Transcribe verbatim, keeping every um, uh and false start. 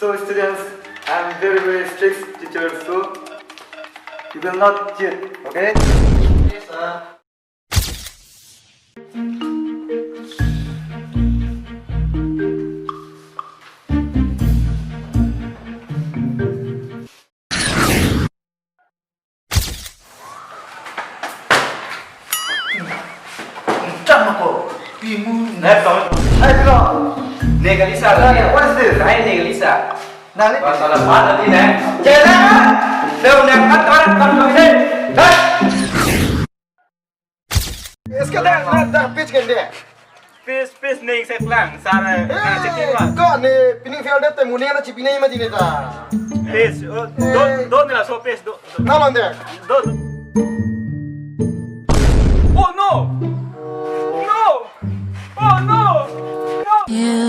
So students, I am very very strict teacher, so you will not cheat, okay? Chak mako. Pimu. Hai, bro. Hai, bro. Negalisa. What is this? Hai, negalisa. Nali. Masalah mana ni, ne? Jangan. Dah, dah, kan, kan, kan, kan, kan. Dah. Iska dah, dah, dah, pitch kan dia. Pis, pis, ning seklang, sar, eh, eh, chitin ma. Ko ne pining field te muni na chipinai ma jine ta. Pis, oh, do, eh, do nila so pis, do, do. Na lon de. Do, do. Oh no! No! Oh no! No! You